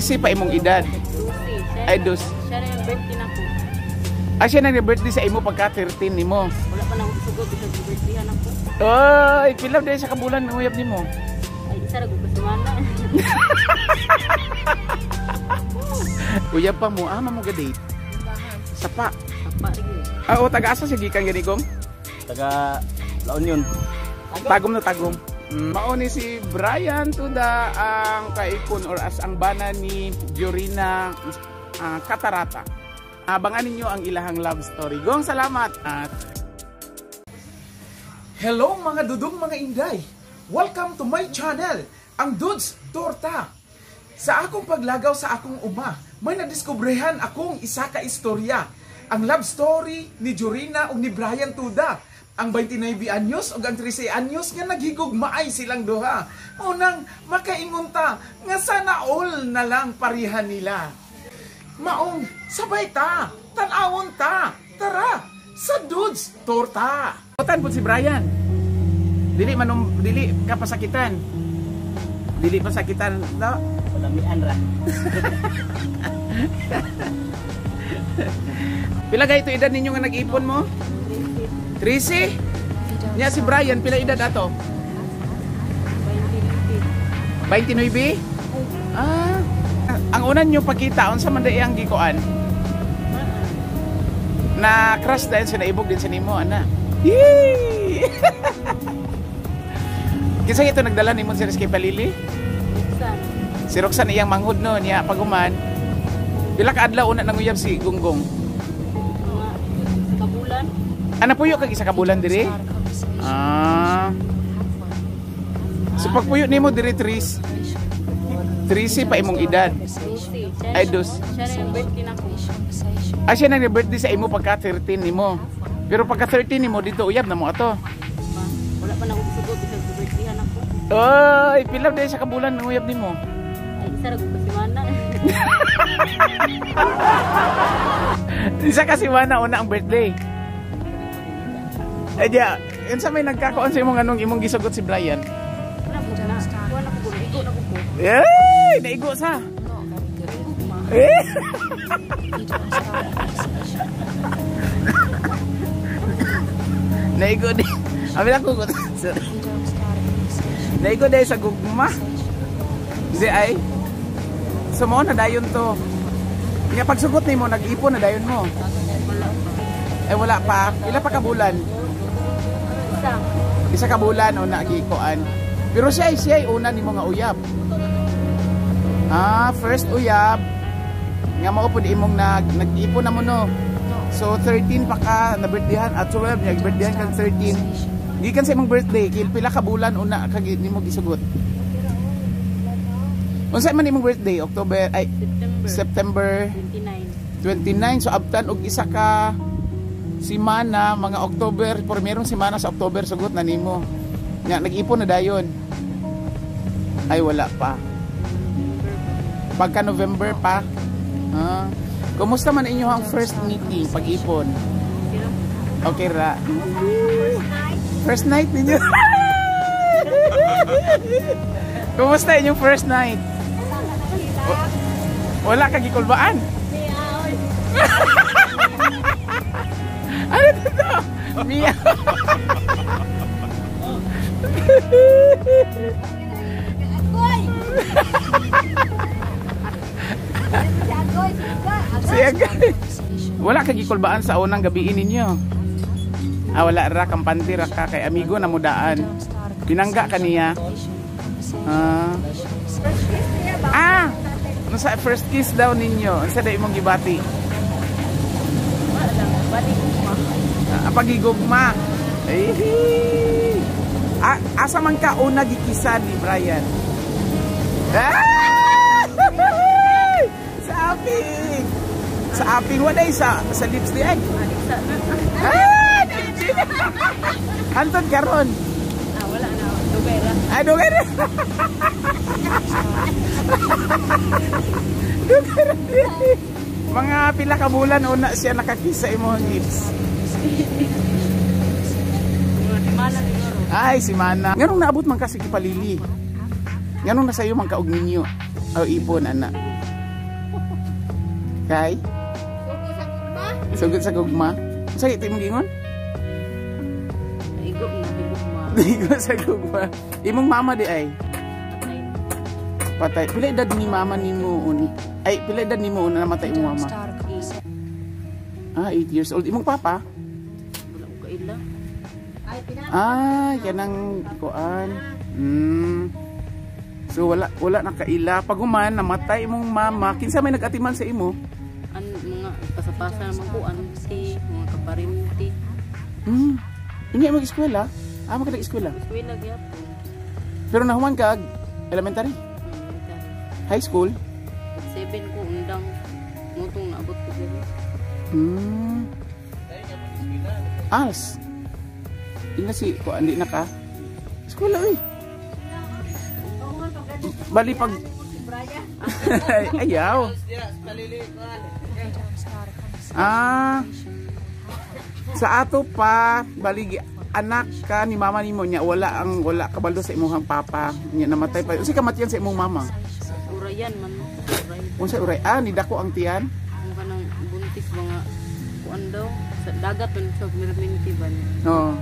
13 pa imong edad. 12. Ay, dos. Siya na yung birthday na ko. Ah, siya nang birthday sa imo pagka 13 nimo. Wala pa na ako sugot bisag birthdayhan ako. Oy, pila day sa kabulan ng uyab nimo? Ay, isa ra gud ka semana. Uyab pa mo, ah, mo ga-date. Sapa. Sapa ra gyud. Ah, oh, taga-asa si gikan gani gong? Taga La Union. Tagum na tagum. Mao ni si Brian Tuda ang kaipon or as ang bana ni Jorina Catarata. Abangan ninyo ang ilahang love story. Gong, salamat. At Hello mga dudong mga inday! Welcome to my channel, ang Dudes Torta! Sa akong paglagaw sa akong uma, may nadiskubrehan akong isa ka istorya. Ang love story ni Jorina ug ni Brian Tuda. Ang 29 anyos ug ang 13 anyos nga naghigugmaay silang duha. Unang makaingon ta nga sana all na lang pareha nila. Maong sabay ta, tan-awon ta, tara sa Dudes Torta! Utan po si Brian. Dili manum dili ka pasakitan. Dili pasakitan no. Palamian ra. Pila gay ito edad ninyo nga nag-ipon mo? 13. Nya si Brian pila edad ato? 29. Ah, ang unan nyo pagkita unsa man dai ang gikuan? Na crush dahil sa naibog din sa nimo ana. Yee! Kinsa ito nagdala nimo si Rizky Palili? San. Si Roxanne iyang manghud no niya paguman. Pila ka adlaw una nanguyab si Gunggong? Mga sa kabulan. Ana puyo kag isa ka bulan diri? Ah. So pagpuyo nimo diri Tris. 13 pa imong edad. 12. Siya Ay, dos. Siya na yung birthday na ko. Ah, siya nang birthday sa imo pagka 13 nimo. Pero pagka 13 nimo dito uyab na mo ato. Wala pa na ako sugot bisag birthdayhan ako. Oy, pila day sa kabulan ng uyab nimo? Ay, isa ra gud ka semana. Isa kasi mana una ang birthday. Ay diya, unsa may nagkakuan sa imong anong imong gisugot si Brian? Wala ko na. Wala ko ko. Igo na ko ko. Ey, naigo sa. Eh. Naigo di. Abi ako ko. Naigo dahil sa gugma. Hindi ay. So mo na dayon to. Nya pagsugot nimo nag-ipon na dayon mo. Eh wala pa. Pila pa ka bulan? Isa. Isa ka bulan o nagikuan. Pero siya ay una nimo nga uyab. Ah, first uyab. Nga mao pud imong nag-ipon na mo no. So 13 pa ka na birthdayhan at 12 niya birthdayhan kag 13. Gikan sa imong birthday, kil pila ka bulan una kag nimo gisugot? Unsa man imong birthday? October ay September September 29. 29. So abtan og isa ka simana, mga October, por merong simana sa October sugot na nimo. Nya nag-ipon na dayon. Ay wala pa. Pagka November pa. Ah. Kumusta man inyo ang first meeting pag-ipon? Okay ra. First night ninyo. Kumusta inyong first night? Wala ka gikulbaan? Ano to? Mia. Siya guys. Wala ka gikulbaan sa unang gabiin ninyo. Ah, wala ra kampante ra ka kay amigo na mudaan. Binangga ka niya. Ah. Ah, sa first kiss daw ninyo, unsa day imong gibati? Wala lang. Bati ko ma. Ah, pagigugma. Ay. Ah, asa man ka una gikisa ni Brian? Ah! Sa aping. Sa aping wala sa lips di ay. Aliksa na. Ah! Anton karon. Ah, wala na. Dugay ra. Ay, dugay ra. Dugay ra. Mga pila ka bulan una siya nakakisa imong lips. Mga semana siguro. Ay, si Mana. Nganong naabot man ka sa Kipalili? Nganong nasayo man ka og ninyo? O ipon, ana. Kay? Sugod sa gugma. Unsa iti imong gingon? Igo na gugma. Igo sa gugma. Imong mama di ay Patay. Patay. Pila edad ni mama nimo uni? Ay, pila edad nimo una namatay imong mama? Ah, 8 years old. Imong papa? Wala ko kaila. Ah, kanang kuan. So wala wala na kaila. Pag human namatay imong mama, kinsa may nag-atiman sa imo? An mga pasapasa naman ko auntie, mga kaparinti. Unya imong eskwela? Ah, mo ka eskwela. Eskwela gyapon. Pero nahuman ka elementary, high school. 7 ko undang mutong naabot ko diri. Als. Ina si kuan di na ka. Eskwela oy. Bali pag ayaw. Ah. Sa ato pa bali anak ka ni mama nimo nya wala ang wala kabalo sa imong papa nya namatay pa. Unsa kamatian sa imong mama? Urayan man. Uray. Unsa uray? Ah, ni dako ang tiyan. Ang kanang buntis mga kuan daw sa dagat man sa mirminti ba niya. No.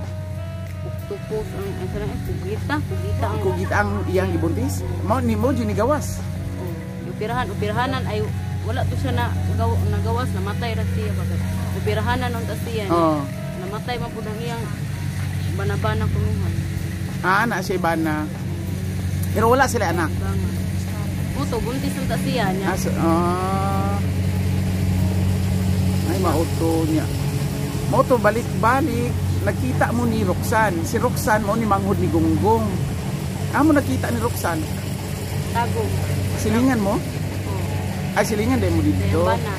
Octopus ang ay sa eh, kugita, kugita ang Kugit ang iyang gibuntis. Mao ni mo ni gawas. Oh, upirahan, upirahanan ay wala to siya na gaw, nagawas, namatay ra siya baga. Upirahanan unta siya. Oh. Namatay man pud ang iyang banabana kunuhan. Ah, na siya bana. Pero wala sila anak. Banga. Muto buntis unta siya niya. Ah, so, ah. Ay, mauto niya. Mauto, balik-balik. Nakita mo ni Roxanne. Si Roxanne, mo ni manghod ni Gonggong. Ah, mo nakita ni Roxanne. Tagong. Silingan mo? Oh. Ay, silingan din mo dito. Sa bana.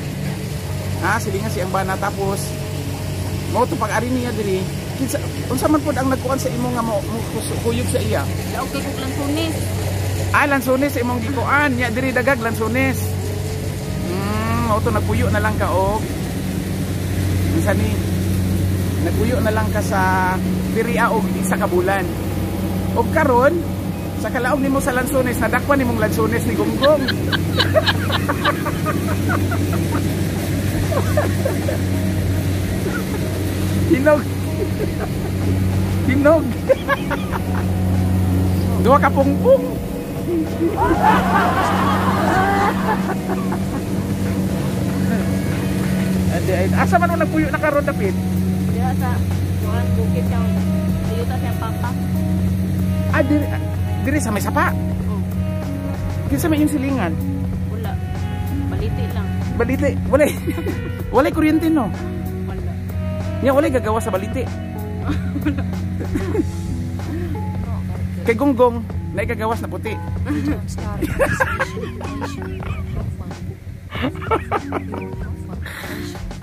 Ah, silingan siyang bana. Tapos, mauto pag-ari niya diri. Kinsa, unsa man pod ang nagkuan sa imo nga mo kuyog sa iya? Laog kay kog lansunis. Ah, lansones sa imong gikuan. Nya diri dagag lansones. Mauto nagpuyo na lang ka og unsa ni? Nagpuyo na lang ka sa diri og isa ka bulan. Og karon sa kalaog nimo sa lansones, nadakpan nimong lansones ni Gonggong. Hinog. Hinog. Duha ka pungpung. Ade, asa man mo nagpuyo na karon dapit? Diha sa kuan bukid siyang ayuta siyang papa. Ah, diri, diri sa may sapa. Oh, Kinsa may iyong silingan? wala. Baliti lang. Balite, walay. Walay kuryente no. Wala. Nya walay gagawa sa balite. Kay Gonggong, naikagawas na puti.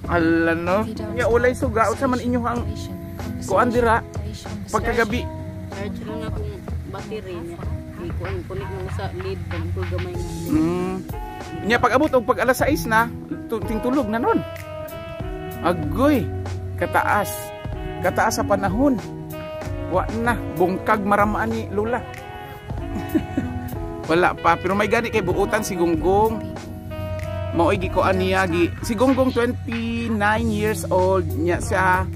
Ala no. Nya walay suga unsa man inyo ang kuan dira pagkagabi. Charge lang akong battery niya. Ikuan kunik mo sa lead ban ko gamay nga. Nya pag abot og pag alas 6 na, tingtulog na nun. Agoy, kataas. Kataas sa panahon. Wa na, bungkag maramaan ni Lola. Wala pa, pero may gani kay buutan si Gonggong. Maoy gikuan niya gi si Gonggong 29 years old nya siya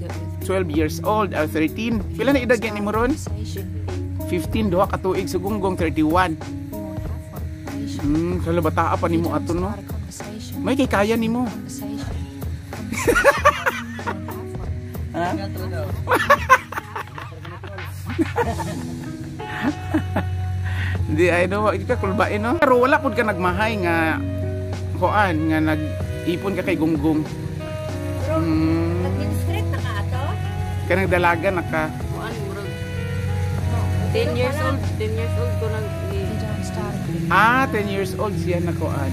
12 years old or 13. Pila na edad gani mo ron? 15 duha ka tuig si Gonggong 31. Kala bataa pa nimo ato no. May kay kaya nimo. Ha? Di ay no, ka kulbain no. Pero wala pud ka nagmahay nga kuan nga nag-ipon ka kay Gonggong. Nag-street na ka ato? Kanang dalaga naka Kuan murag 10 years old, 10 years old ko nag Ah, 10 years old siya na kuan.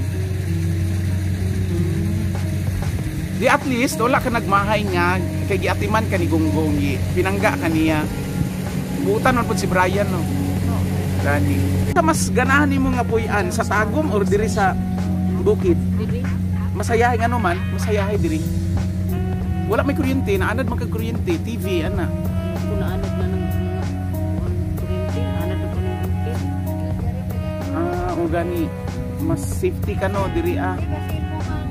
Di at least wala ka nagmahay nga kay giatiman ka ni Gonggong gi. Pinangga ka niya. Buutan man pud si Brian no. Gani. Mas ganahan nimo nga puy-an sa Tagum or diri sa bukid? Diri. Masayahe nga man, masayahe diri. Wala may kuryente, naanad man kag kuryente, TV ana. Ko naanad na ng mga kuryente, anad na ko ng bukid. Ah, o gani mas safety ka no diri ah. Kasi mo ang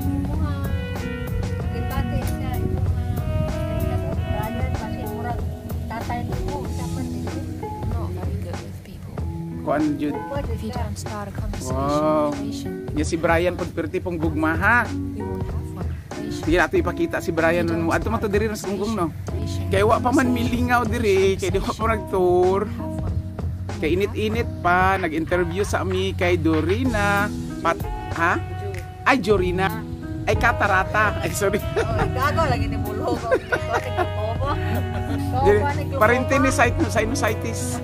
kuan jud. Wow. Nya si Brian pud perti pong gugma ha. Sige nato ipakita si Brian nun mo. Adto man to diri sa Gunggong no. Kay wa pa man milingaw diri, kay di wa pa nag-tour. Kay init-init pa, nag-interview sa ami kay Dorina. Pat ha? Ay, Jorina. Ay, Katarata. Ay, sorry. Gago lagi ni bulo ko. Parente ni sinusitis.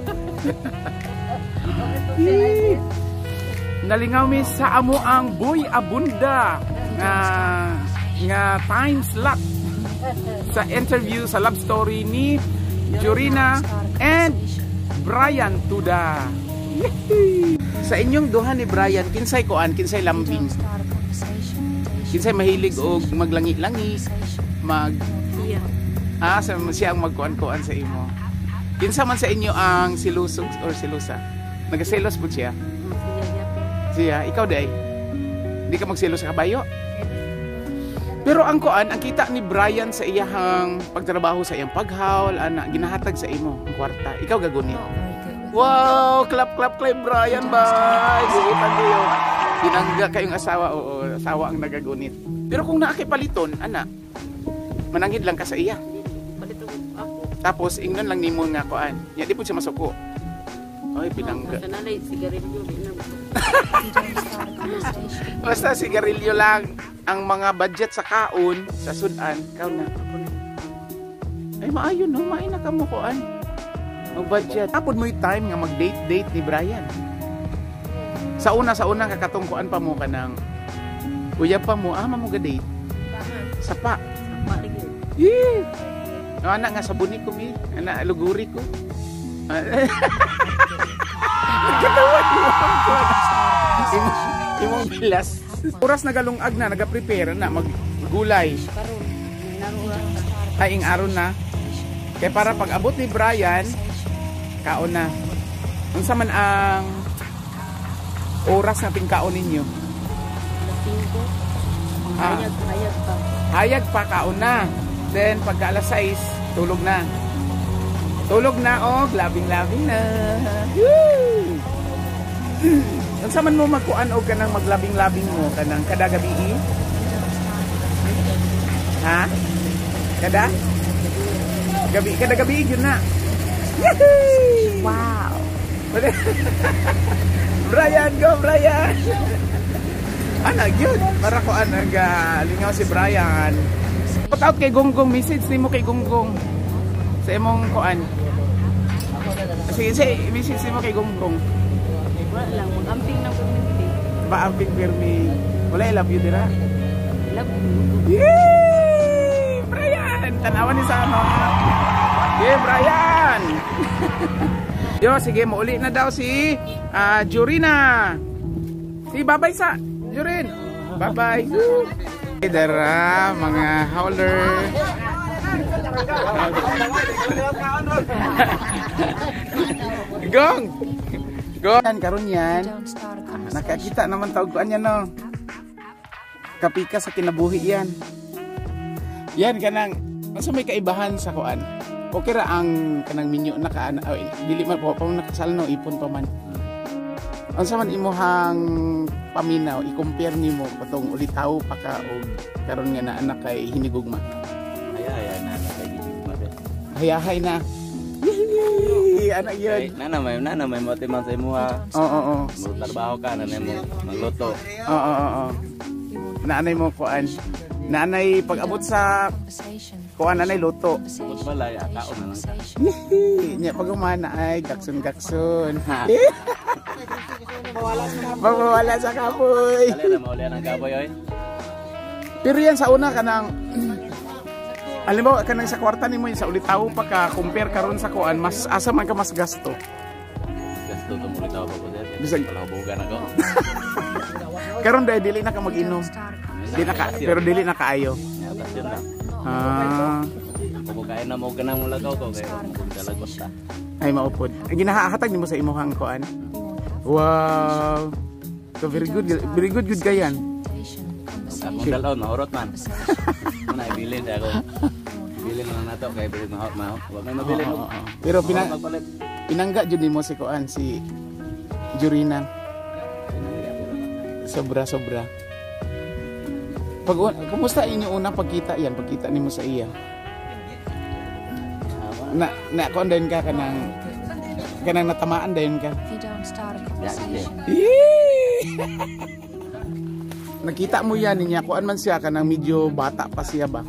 Nalingaw mi sa amo ang Boy Abunda nga nga time slot sa interview sa love story ni Jorina and Brian Tuda. Yehey! Sa inyong duha ni Brian, kinsay kuan, kinsay lambing, kinsay mahilig og maglangi-langi, mag Siya. Ah, sa, siya ang magkuan-kuan sa imo. Kinsa man sa inyo ang silusog or silusa? Nagaselos po siya? Siya gyapon. Siya, ikaw day. Hindi ka magselos sa kabayo. Pero ang kuan, ang kita ni Brian sa iyahang pagtrabaho sa iyang paghawl, ana ginahatag sa imo ang kwarta. Ikaw gagunit. Wow, clap clap clap Brian bye. Gulitan kayo. Pinangga kayong asawa, oo, asawa ang nagagunit. Pero kung naa kay paliton, ana, mananghid lang ka sa iya. Palit og ako. Tapos ingnon lang nimo nga kuan. Nya di pud siya masuko. Ay, pinangga. Basta nalay sigarilyo di na. Basta sigarilyo lang ang mga budget sa kaon, sa sudan, ikaw na. Ay, maayo no, maayo na kamo kuan. Mag-budget. Tapod mo yung time nga mag-date-date ni Brian. Sa una kakatungkuan pa mo ka ng uyab pa mo, ah, mo date. Sapa. Sapa lagi. Yee! No, anak nga sabuni ko bi, anak luguri ko. Nagkatawa imong bilas. Oras nagalungag na, naga-prepare na maggulay. Karon naroon. Ay, ing aron na. Kaya para pag abot ni Brian, kaon na. Unsa man ang oras na tingkaon ninyo? Alas 5. Ah. Hayag, hayag pa. Hayag pa, kaon na. Then pagka alas 6, tulog na. Tulog na, oh, labing-labing na. Woo! Unsa man mo magkuan og kanang maglabing-labing mo kanang kada gabi? Ha? Kada? Gabi, kada gabi yun na. Yehey! Wow. Brian, go Brian! Ana, yun. Para ko ana ga lingaw si Brian. Shout out kay Gonggong, message nimo kay Gonggong. Sa imong kuan. Sige, sige, message nimo kay Gonggong. Wala lang mag-amping na pumindi. Maamping pirmi. Wala, I love you dira. Love you. Yay! Brian! Tanawan ni sa ano. Yeah, Brian! Yo, sige, mauli na daw si Jurina. Si babay sa Jurin. Bye-bye. Hey, dara, mga howler. Gong! Gong! Karon yan. Nakakita naman tawag ko niya no. Kapika sa kinabuhi yan. Yan kanang unsa may kaibahan sa kuan. Okay ra ang kanang minyo na ka oh, dili man po pa man nakasal no, ipon pa man. Unsa man imuhang paminaw i-compare nimo katong ulitaw pa ka og karon nga naa na kay hinigugma? Ay ay na na kay gigugma be. Hayahay na. Yehey! Anak Kay yun. nana may motiman sa imuha. Oo oo oo. Mo trabaho ka na nimo magluto. Oo oo oo. Naanay mo kuan. Naanay pag abot sa kuan anay luto. Abot balay akaon na lang ka. Yehey! Nya pag umana ay gaksun-gaksun. Mawala sa kapoy. Dali na mauli ang kaboy oy. Pero yan sa una kanang alam mo kanang sa kwarta nimo yun sa ulitaw pa ka compare karon sa kuan mas asa man ka mas gasto. Gasto to mo pa po sir. Bisag- Palahubugan ako. Karon dahil dili na ka mag-inom. Di na ka, pero dili na kaayo. Ya pasyon na. Ah, Kung kain na mo ganang mulagaw ko kay mo dalagos ta. ay maupod. Ay, ginahatag nimo sa imuhang kuan. Wow. So very good good kayan. Akong dalon mahurot man. Muna ibilin sa ako. Bilin na lang nato kay bilin mahurot mahurot. Wa may mabilin Oo, og. oo, oo. Pero Mahurot magpalit. pinangga jud nimo si kuan si Jurina? Sobra, sobra. Pag kumusta inyo unang pagkita yan? Pagkita nimo sa iya? Na na kuan dayon ka kanang natamaan dayon ka. Yee! Nakita mo yan niya, kuan man siya, kanang medyo bata pa siya ba?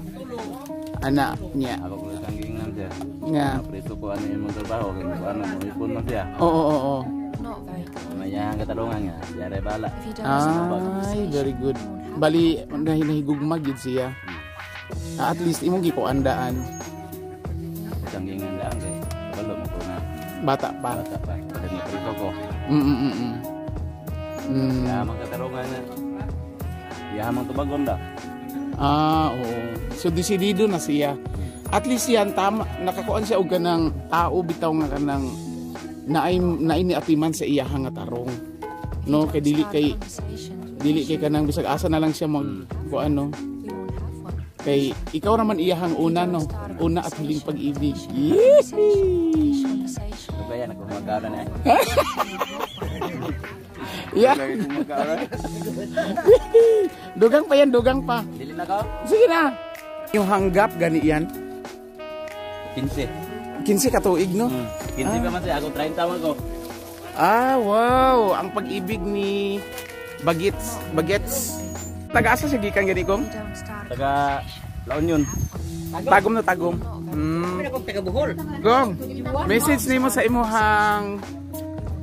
Ana niya. Ako ko kang giingnan siya. Nga. Preso ko ano yung trabaho kay ko ano mo ipon man siya. Oo. Maya ang katarungan nga, siya ray bala. Ay, very good. Bali, nahigugma gid siya. Ah, at least imong gikuandaan. Kang giingnan lang kay kabalo mo ko nga Bata pa. Bata pa. Kay preso ko. Siya mang katarungan nga. Iya mang tubagon da. Ah, oo. So desidido na siya. At least yan tama, nakakuan siya og kanang tao bitaw nga kanang naay naay ni atiman sa iya nga tarong. No, kay dili kay kanang bisag asa na lang siya mag kuan, no. Kay ikaw raman iyahang una, no. Una at huling pag-ibig. Yee! Kaya na kung magkaroon na. Yeah. Dugang pa yan, dugang pa. Dili na ko. Sige na. Yung hanggap gani yan. 15. 15 ka tuig, no? 15 pa man siya, ako 30 man ko. Ah, wow. Ang pag-ibig ni Bagits. Bagets. Taga-asa siya gikan gani, Kong? Taga La Union. Tagum na tagum. Gong, message nimo sa imuhang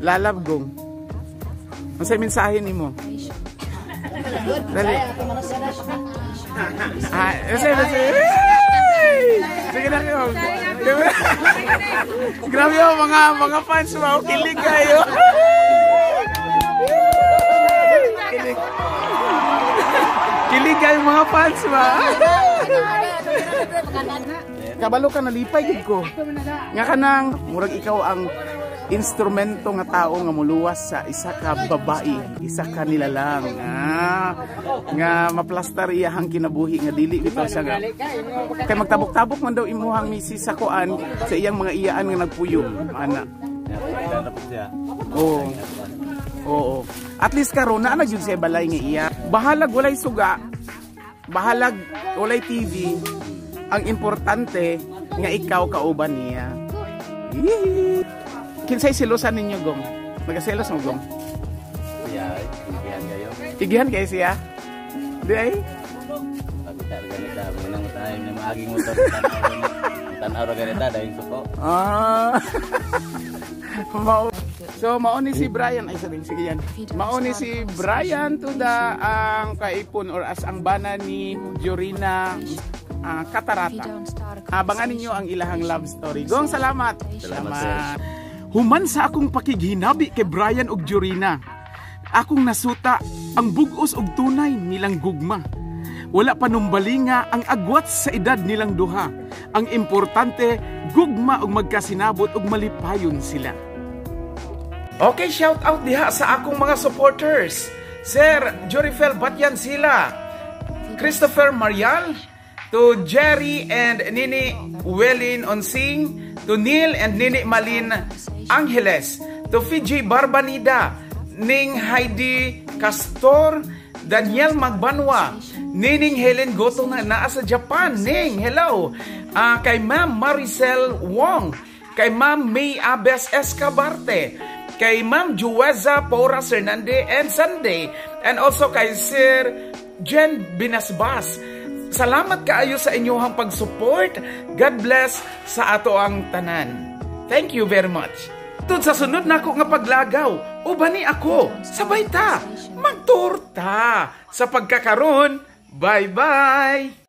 lalab, Gong. Unsay mensahe nimo? Dali. Ah, unsay message? Sige na, Gong. Grabe oh, mga fans mo, kilig kayo. Kilig. Kilig kayo, mga fans ba? Kabalo ka, nalipay gid ko. Nga kanang murag ikaw ang instrumento nga tao nga muluwas sa isa ka babae, isa ka nilalang. Ah, nga maplastar iyahang kinabuhi nga dili bitaw siya nga. Kay magtabok-tabok man daw imuhang misis sa kuan, sa iyang mga iyaan nga nagpuyo ana. Tapos siya. Oo. Oo. At least karon naa na gyud siya balay nga iya. Bahalag walay suga, bahalag walay TV. Ang importante nga ikaw kauban niya. Yee! Kinsay silosan ninyo, Gong? Nagaselos mo, Gong? Siya, igihan kayo. Igihan kay siya? Di ay? Pagkita ganita, munang tayo na maaging motor. Tanaw ra ganita dahil suko. Ah. Mao. So mao ni si Brian, ay sorry, sige yan. Mao ni si Brian Tuda ang kaipon or as ang bana ni Jorina Catarata. Abangan ninyo ang ilahang love story. Gong, salamat. Salamat, sir. Human sa akong pakighinabi kay Brian ug Jorina, akong nasuta ang bugos ug tunay nilang gugma. Wala panumbalinga ang agwat sa edad nilang duha. Ang importante, gugma ug magkasinabot ug malipayon sila. Okay, shout out diha sa akong mga supporters. Sir Jorifel Batyan sila, Christopher Marial, to Jerry and Nini Welin Onsing, to Neil and Nini Malin Angeles, to Fiji Barbanida, Ning Heidi Castor, Daniel Magbanwa, Nining Helen Goto na naa sa Japan. Ning, hello. Ah, kay Ma'am Maricel Wong, kay Ma'am May Abes Escabarte, kay Ma'am Juweza Porras Hernandez and Sunday, and also kay Sir Jen Binasbas. Salamat kaayo sa inyong pag-support. God bless sa ato ang tanan. Thank you very much. Tud sa sunod nako nga paglagaw, ubani ako, sabay ta, magtorta. Sa pagkakaron, bye-bye!